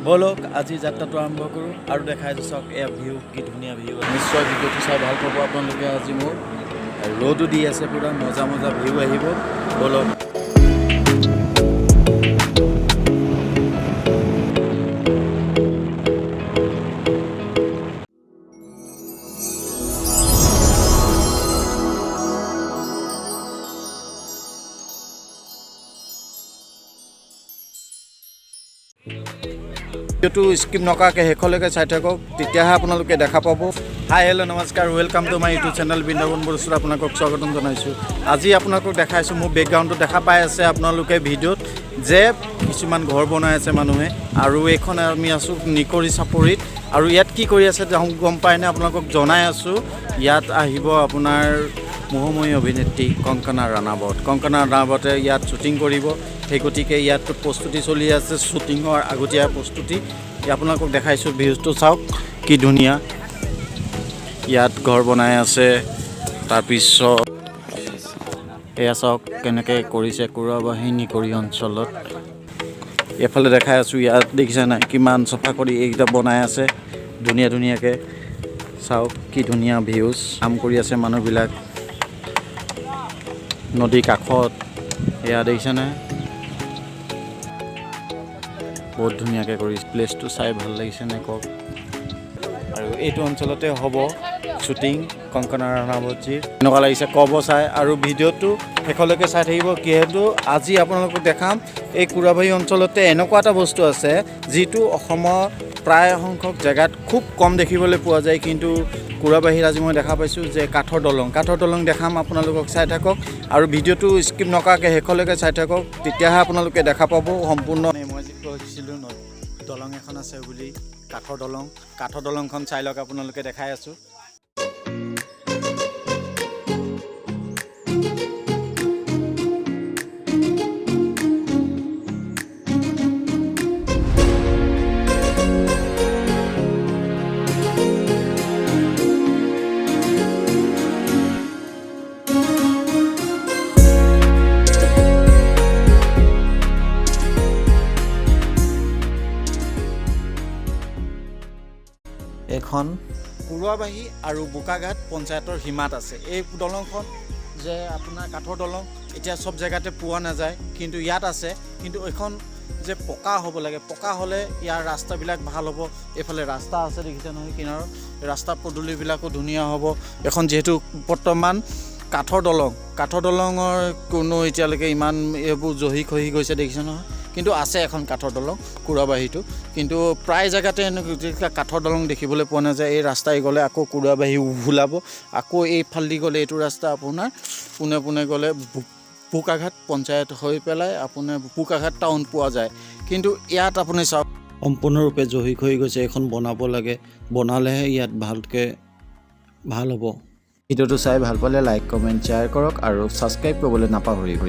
ব'লক, আজি যাত্ৰাটো আৰম্ভ কৰোঁ আৰু দেখাই আছোঁ। চাওক এয়া ভিউ, কি ধুনীয়া ভিউ। নিশ্চয় ভিডিঅ'টো চাই ভাল পাব আপোনালোকে। আজি মোৰ ৰ'দো দি আছে, পূৰা মজা মজা ভিউ আহিব। ব'লক। ভিডিঅ'টো স্কিপ নকৰাকৈ শেষলৈকে চাই থাকক, তেতিয়াহে আপোনালোকে দেখা পাব। হাই, হেল্ল', নমস্কাৰ, welcome to my YouTube channel Vrindavan বৰচুৰ আপোনালোকক স্বাগতম জনাইছোঁ। আজি আপোনালোকক দেখাইছোঁ, মোৰ বেকগ্ৰাউণ্ডটো দেখা পাই আছে আপোনালোকে ভিডিঅ'ত যে কিছুমান ঘৰ বনাই আছে মানুহে। আৰু এইখন আমি আছোঁ নিকৰি চাপৰিত। আৰু ইয়াত কি কৰি আছে তেওঁ গম পায়নে? আপোনালোকক জনাই আছোঁ। ইয়াত আহিব আপোনাৰ মোহময়ী অভিনেত্ৰী কংকনা ৰাণাৱত। কংকনা ৰাণাৱতে ইয়াত শ্বুটিং কৰিব। সেই গতিকে ইয়াত প্ৰস্তুতি চলি আছে, শ্বুটিঙৰ আগতীয়া প্ৰস্তুতি। আপোনালোকক দেখাইছোঁ, ভিউজটো চাওক কি ধুনীয়া। ইয়াত ঘৰ বনাই আছে। তাৰপিছত এয়া চাওক কেনেকৈ কৰিছে কুৰাবাহী নিকৰি অঞ্চলত। এইফালে দেখাই আছোঁ, ইয়াত দেখিছে নাই কিমান চফা কৰি এইকেইটা বনাই আছে ধুনীয়া ধুনীয়াকৈ। চাওক কি ধুনীয়া ভিউজ। কাম কৰি আছে মানুহবিলাক নদীৰ কাষত। এয়া দেখিছেনে, বহুত ধুনীয়াকৈ কৰিছে। প্লেচটো চাই ভাল লাগিছে নে কওক। আৰু এইটো অঞ্চলতে হ'ব শ্বুটিং কংকনা ৰাণাৱতজীৰ। কেনেকুৱা লাগিছে ক'ব চাই আৰু ভিডিঅ'টো শেষলৈকে চাই থাকিব, যিহেতু আজি আপোনালোকক দেখাম এই কুৰাবাহী অঞ্চলতে এনেকুৱা এটা বস্তু আছে যিটো অসমৰ প্ৰায় সংখ্যক জেগাত খুব কম দেখিবলৈ পোৱা যায়, কিন্তু কুৰাবাহীত আজি মই দেখা পাইছোঁ যে কাঠৰ দলং। কাঠৰ দলং দেখাম আপোনালোকক, চাই থাকক আৰু ভিডিঅ'টো স্কিপ নকৰাকৈ শেষলৈকে চাই থাকক, তেতিয়াহে আপোনালোকে দেখা পাব সম্পূৰ্ণ। মই যি কৈছিলোঁ দলং এখন আছে বুলি, কাঠৰ দলং। কাঠৰ দলংখন চাই লওক আপোনালোকে, দেখাই আছোঁ। এইখন কুৰুৱাবাহী আৰু বোকাঘাট পঞ্চায়তৰ সীমাত আছে এই দলংখন। যে আপোনাৰ কাঠৰ দলং এতিয়া চব জেগাতে পোৱা নাযায়, কিন্তু ইয়াত আছে। কিন্তু এইখন যে পকা হ'ব লাগে, পকা হ'লে ইয়াৰ ৰাস্তাবিলাক ভাল হ'ব। এইফালে ৰাস্তা আছে, দেখিছে নহয়, কিনাৰত ৰাস্তা পদূলিবিলাকো ধুনীয়া হ'ব। এখন যিহেতু বৰ্তমান কাঠৰ দলং, কাঠৰ দলঙৰ কোনো এতিয়ালৈকে ইমান এইবোৰ জহি খহি গৈছে, দেখিছে নহয়। কিন্তু আছে এখন কাঠৰ দলং কুৰাবাহীটো, কিন্তু প্ৰায় জেগাতে এনেকুৱা কাঠৰ দলং দেখিবলৈ পোৱা নাযায়। এই ৰাস্তাই গ'লে আকৌ কুৰাবাহী ওলাব, আকৌ এইফালেদি গ'লে এইটো ৰাস্তা আপোনাৰ পোনে পোনে গ'লে বোকাঘাট পঞ্চায়ত হৈ পেলাই আপোনাৰ বোকাঘাট টাউন পোৱা যায়। কিন্তু ইয়াত আপুনি চাওক, সম্পূৰ্ণৰূপে জহি খহি গৈছে। এইখন বনাব লাগে, বনালেহে ইয়াত ভালকৈ ভাল হ'ব। ভিডিঅ'টো চাই ভাল পালে লাইক, কমেণ্ট, শ্বেয়াৰ কৰক আৰু ছাবস্ক্ৰাইব কৰিবলৈ নাপাহৰিব।